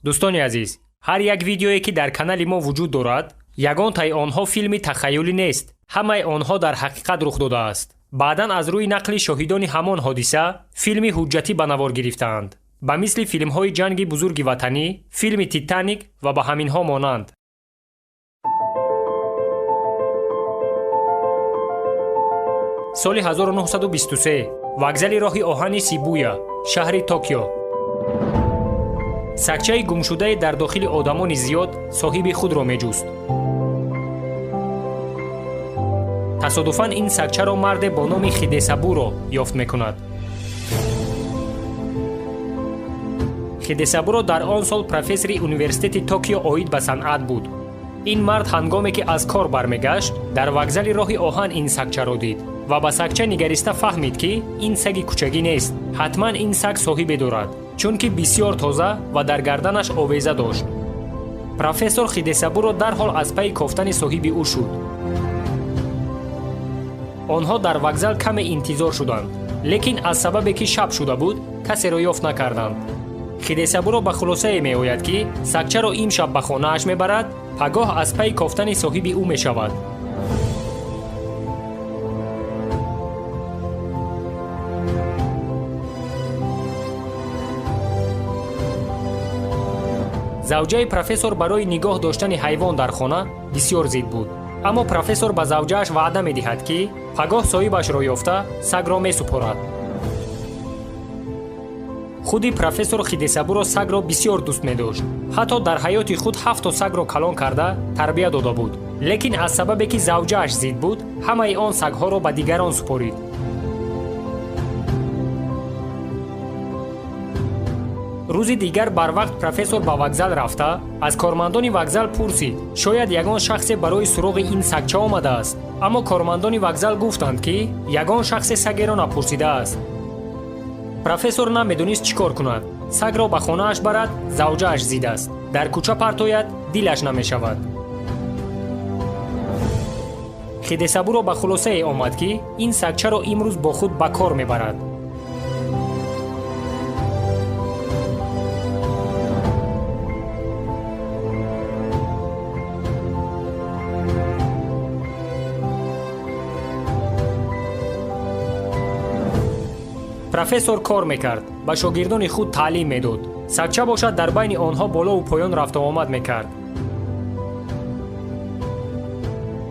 Дӯстони азиз, ҳар як видеое, ки дар канали мо вуҷуд дорад, ягонтаи онҳо филми тахайюлӣ нест. Ҳамаи онҳо дар ҳақиқат рух додааст. Баъдан аз рӯи нақли шоҳидони ҳамон ҳодиса филми ҳуҷҷатӣ ба навор гирифтаанд, ба мисли филмҳои Ҷанги Бузурги Ватанӣ, филми «Титаник» ва ба ҳаминҳо монанд. Соли 1923, вокзали роҳи оҳани Сибуя, шаҳри Токио. Сагчаи гумшудае дар дохили одамони зиёд соҳиби худро меҷуст. Тасодуфан ин сагчаро марде бо номи Хидесабуро ёфт мекунад. Хидесабуро дар он сол профессори Университети Токио оид ба санъат буд. Ин мард, ҳангоме ки аз кор бармегашт, дар вокзали роҳи оҳан ин сагчаро дид ва ба сагча нигариста фаҳмид, ки ин саги кӯчагӣ нест. Ҳатман ин саг соҳибе дорад, чунки бисьёр тоза ва дар гарданаш овеза дошт. Профессор Хидесабуро дарҳол аз пайи кофтани соҳиби ӯ шуд. Онҳо дар вокзал каме интизор шуданд, лекин аз сабабе ки шаб шуда буд, касеро ёфт накарданд. Хидесабуро ба хулосае меояд, ки сагчаро имшаб ба хонааш мебарад, пагоҳ аз пайи кофтани соҳиби ӯ мешавад. Завҷаи профессор барои нигоҳ доштани ҳайвон дар хона бисёр зид буд, аммо профессор ба завҷааш ваъда медиҳад, ки пагоҳ соҳибашро ёфта, сагро месупорад. Худи профессор Хидесабуро сагро бисёр дӯст медошт. Ҳатто дар ҳаёти худ ҳафто сагро калон карда тарбия дода буд, лекин аз сабабе ки завҷааш зид буд, ҳамаи он сагҳоро ба дигарон супорид. Рӯзи дигар барвақт профессор ба вокзал рафта, аз кормандони вокзал пурсид, шояд ягон шахсе барои суроғи ин сагча омадааст. Аммо кормандони вокзал гуфтанд, ки ягон шахсе сагеро напурсидааст. Профессор намедонист, чӣ кор кунад. Сагро ба хонааш барад, завҷааш зид аст, дар кӯча партояд, дилаш намешавад. Хидесабуро ба хулосае омад, ки ин сагчаро имрӯз бо худ ба кор мебарад. Профессор кор мекард, ба шогирдони худ таълим медод. Сагча бошад, дар байни онҳо болову поён рафтуомад мекард.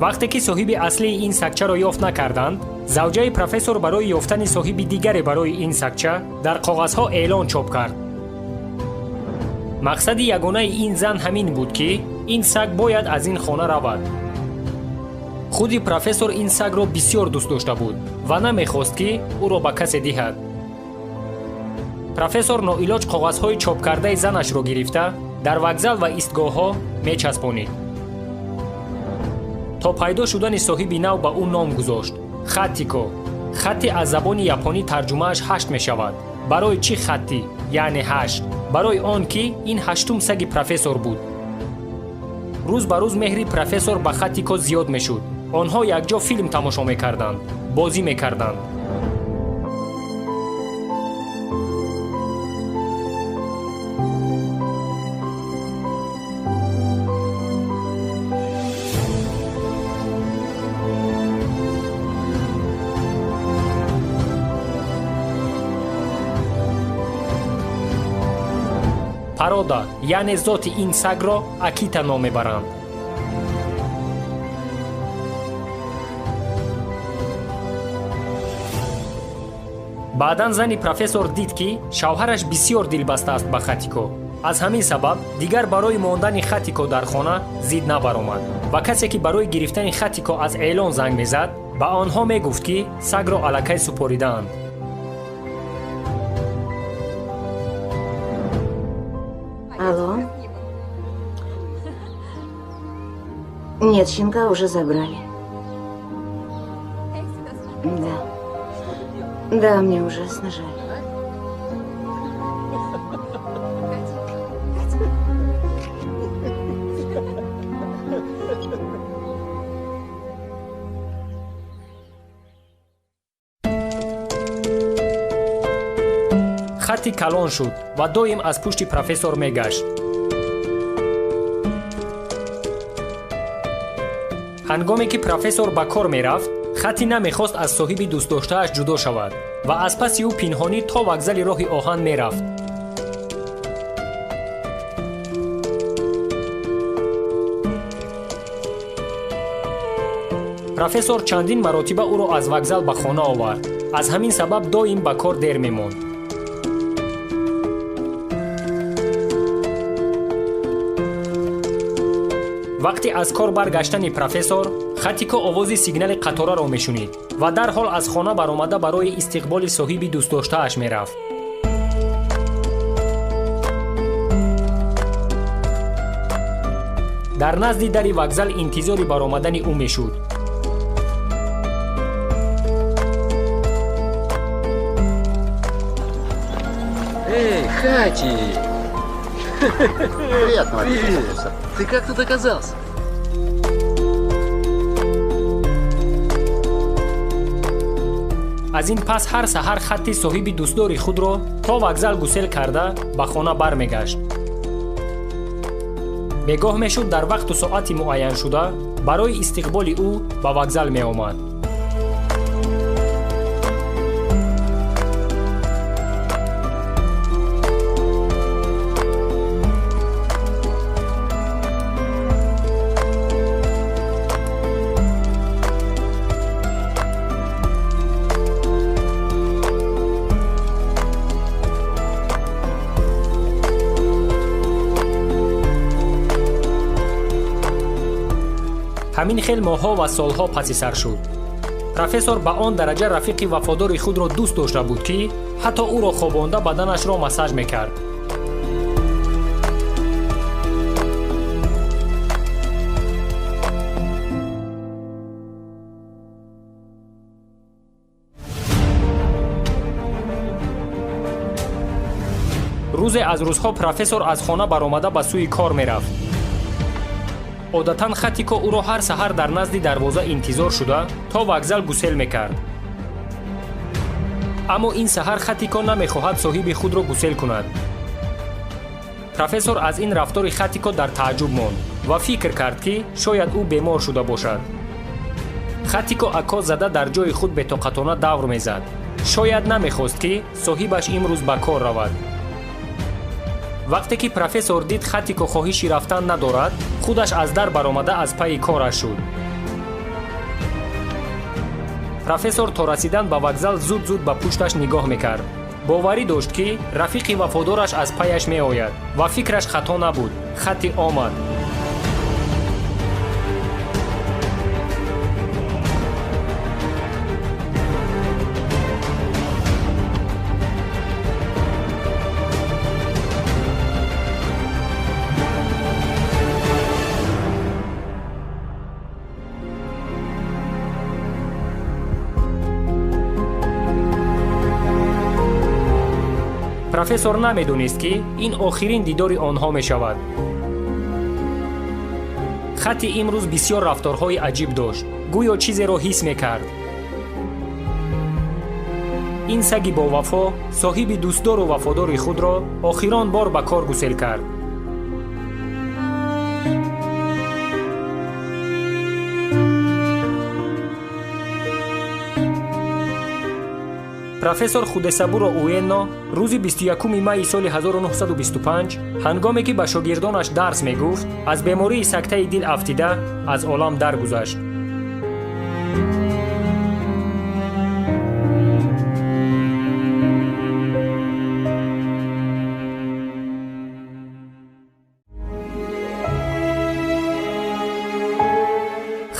Вақте ки соҳиби аслии ин сагчаро ёфт накарданд, завҷаи профессор барои ёфтани соҳиби дигаре барои ин сагча дар коғазҳо эълон чоп кард. Мақсади ягонаи ин зан ҳамин буд, ки ин саг бояд аз ин хона равад. Худи профессор ин сагро бисёр дӯст дошта буд ва намехост, ки ӯро ба касе диҳад. Профессор ноилоҷ коғазҳои чопкардаи занашро гирифта, дар вокзал ва истгоҳҳо мечаспонид. То пайдо шудани соҳиби нав ба ӯ ном гузошт: Хаттико. Хатти аз забони японӣ тарҷумааш ҳашт мешавад. Барои чӣ хатти, яъне ҳашт? Барои он ки ин ҳаштум саги профессор буд. Рӯз ба рӯз меҳри профессор ба Хаттико зиёд мешуд. Онҳо якҷо филм тамошо мекарданд, бозӣ мекарданд. Порода, яъне зоти ин сагро акита ном мебаранд. Баъдан зани профессор дид, ки шавҳараш бисьёр дилбаста аст ба Хатико. Аз ҳамин сабаб дигар барои мондани Хатико дар хона зид набаромад ва касе ки барои гирифтани Хатико аз эълон занг мезад, ба онҳо мегуфт, ки сагро аллакай супоридаанд. Алло? Нет, щенка уже забрали. Да. Да, мне ужасно жаль. Хатти калон шуд ва доим аз пушти профессор мегашт. Ҳангоме ки профессор ба кор мерафт, Хати намехост аз соҳиби дӯстдоштааш ҷудо шавад ва аз паси ӯ пинҳонӣ то вокзали роҳи оҳан мерафт. Профессор чандин маротиба ӯро аз вокзал ба хона овард. Аз ҳамин сабаб доим ба кор дер мемонд. Вақти аз кор баргаштани профессор, Хатико овози сигнали қатораро мешунид ва дарҳол аз хона баромада барои истиқболи соҳиби дӯстдоштааш мерафт. Дар назди дари вокзал интизори баромадани ӯ мешуд. Эй, Хати! Приятного аппетита, Привет! профессор. Ты как тут оказался? Аз ин пас ҳар саҳар Хатти соҳиби дӯстдори худро то вокзал гусел карда ба хона бармегашт. Бегоҳ мешуд, дар вақту соати муайяншуда барои истиқболи ӯ ба вокзал меомад. Ҳамин хел моҳҳо ва солҳо паси сар шуд. Профессор ба он дараҷа рафиқи вафодори худро дӯст дошта буд, ки ҳатто ӯро хобонда баданашро массаж мекард. Рӯзе аз рӯзҳо профессор аз хона баромада ба сӯи кор мерафт. Одатан Хатико ӯро ҳар саҳар дар назди дарвоза интизор шуда то вокзал гусел мекард. Аммо ин саҳар Хатико намехоҳад соҳиби худро гусел кунад. Профессор аз ин рафтори Хатико дар тааҷҷуб монд ва фикр кард, ки шояд ӯ бемор шуда бошад. Хатико аккос зада дар ҷои худ бетоқатона давр мезад. Шояд намехост, ки соҳибаш имрӯз ба кор равад. Вақте ки профессор дид, Хатико хоҳиши рафтан надорад, худаш аз дар баромада аз пайи кораш шуд. Профессор то расидан ба вокзал зуд-зуд ба пушташ нигоҳ мекард. Боварӣ дошт, ки рафиқи вафодораш аз паяш меояд, ва фикраш хато набуд. Хати омад. Профессор намедонист, ки ин охирин дидори онҳо мешавад. Хати имрӯз бисёр рафторҳои аҷиб дошт, гӯё чизеро ҳис мекард. Ин саги бовафо соҳиби дӯстдору вафодори худро охирон бор ба кор гусел кард. Профессор Худесабуро Уенно рӯзи 21 майи соли 1925, ҳангоме ки ба шогирдонаш дарс мегуфт, аз бемории сактаи дил афтида аз олам даргузашт.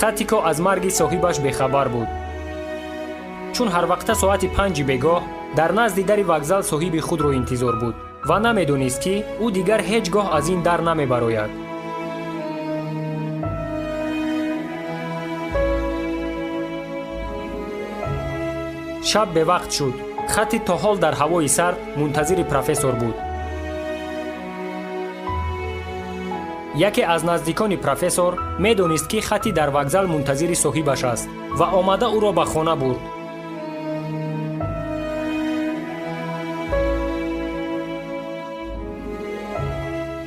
Хатико аз марги соҳибаш бехабар буд, чун ҳар вақта соати 5-и бегоҳ дар назди дари вокзал соҳиби худро интизор буд ва намедонист, ки ӯ дигар ҳеҷ гоҳ аз ин дар намебарояд. Шаб бевақт шуд. Хати то ҳол дар ҳавои сард мунтазири профессор буд. Яке аз наздикони профессор медонист, ки Хати дар вокзал мунтазири соҳибаш аст, ва омада ӯро ба хона бурд.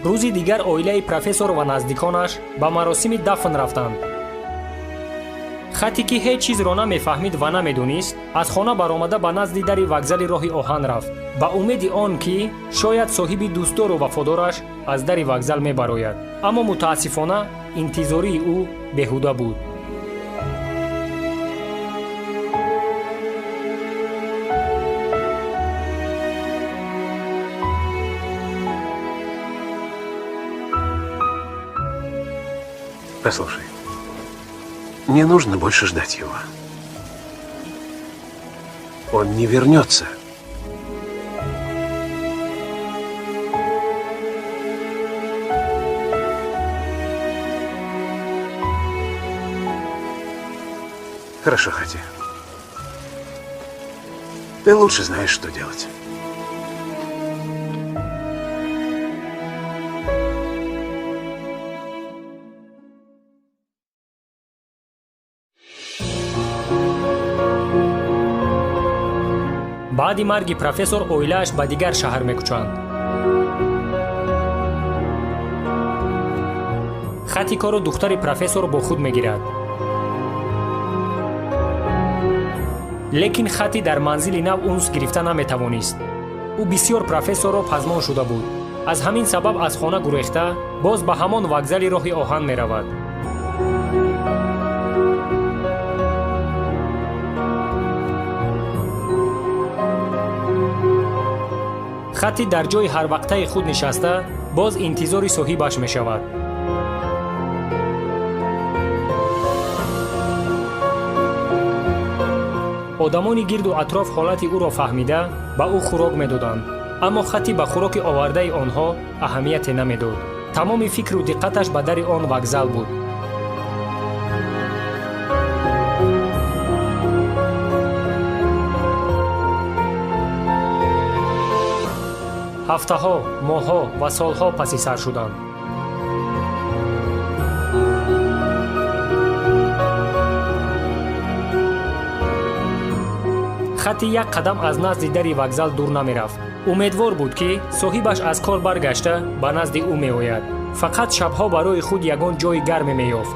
Рӯзи дигар оилаи профессор ва наздиконаш ба маросими дафн рафтанд. Хати, ки ҳеҷ чизро намефаҳмид ва намедонист, аз хона баромада ба назди дари вокзали роҳи оҳан рафт, ба умеди он ки шояд соҳиби дӯстдору вафодораш аз дари вокзал мебарояд. Аммо мутаассифона, интизории ӯ беҳуда буд. Послушай, не нужно больше ждать его. Он не вернется. Хорошо, Хати. Ты лучше знаешь, что делать. Баъди марги профессор оилааш ба дигар шаҳр мекӯчанд. Хатикоро духтари профессор бо худ мегирад. Лекин Хати дар манзили нав унс гирифта наметавонист. Ӯ бисьёр профессорро пазмон шуда буд. Аз ҳамин сабаб аз хона гурехта, боз ба ҳамон вокзали роҳи оҳан меравад. Хати дар ҷои ҳарвақтаи худ нишаста, боз интизори соҳибаш мешавад. Одамони гирду атроф ҳолати ӯро фаҳмида, ба ӯ хӯрок медоданд, аммо Хати ба хӯроки овардаи онҳо аҳамияте намедод. Тамоми фикру диққаташ ба дари он вокзал буд. Ҳафтаҳо, моҳҳо ва солҳо паси сар шуданд. Хати як қадам аз назди дари вокзал дур намерафт. Умедвор буд, ки соҳибаш аз кор баргашта ба назди ӯ меояд. Фақат шабҳо барои худ ягон ҷои гарме меёфт.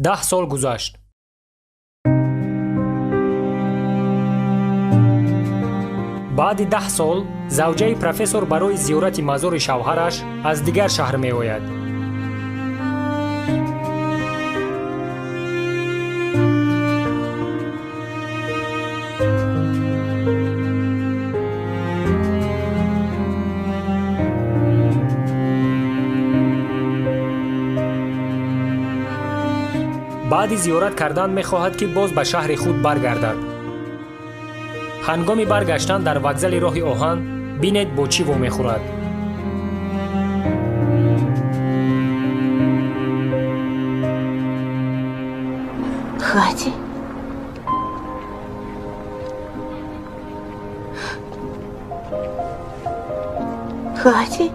10 сол гузашт. Баъди 10 сол завҷаи профессор барои зиёрати мазори шавҳараш аз дигар шаҳр меояд. Баъди зиёрат кардан мехоҳад, ки боз ба шаҳри худ баргардад. Ҳангоми баргаштан дар вокзали роҳи оҳан бинед, бо чӣ вомехӯрад. Хати? Хати?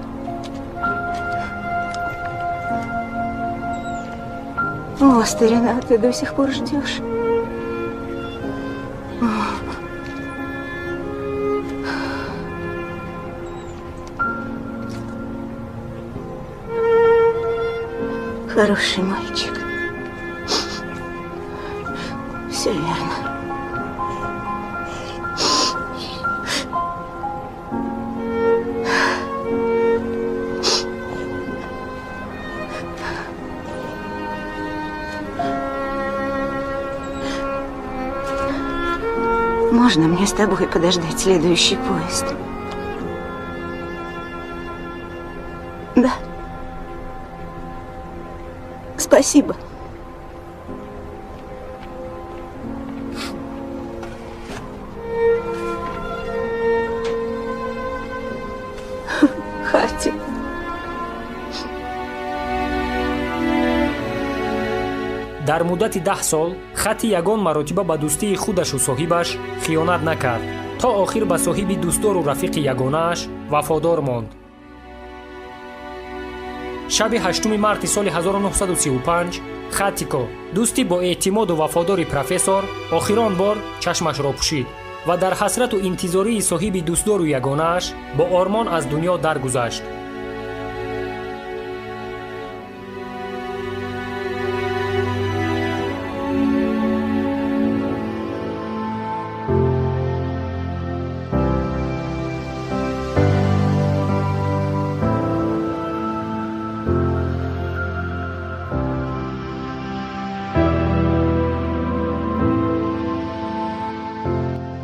О, старина, ты до сих пор ждешь? Хороший мальчик. Все верно. Можно мне с тобой подождать следующий поезд? Да. Спасибо. Хати. Дар муддати 10 сол Хати ягон маротиба ба дӯстии худашу соҳибаш хиёнат накард. То охир ба соҳиби дӯстдору рафиқи ягонааш вафодор монд. Шаби 8 марти соли 1935 Хатико, дӯсти боэътимоду вафодори профессор, охирон бор чашмашро пӯшид ва дар ҳасрату интизории соҳиби дӯстдору ягонааш бо ормон аз дунё даргузашт.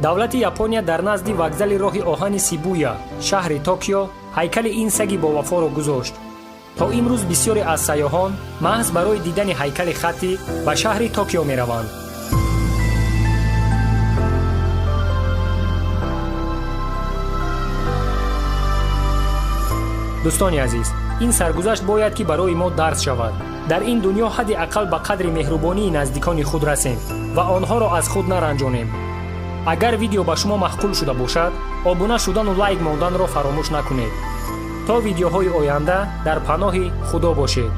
Давлати Япония дар назди вокзали роҳи оҳани Сибуя, шаҳри Токио, ҳайкали ин саги бовафоро гузошт. То имрӯз бисёре аз сайёҳон маҳз барои дидани ҳайкали Хати ба шаҳри Токио мераванд. Дӯстони азиз, ин саргузашт бояд ки барои мо дарс шавад. Дар ин дунё ҳадди ақал ба қадри меҳрубонии наздикони худ расем ва онҳоро аз худ наранҷонем. Агар видео ба шумо маъқул шуда бошад, обуна шудану лайк монданро фаромӯш накунед. То видеоҳои оянда дар паноҳи Худо бошед.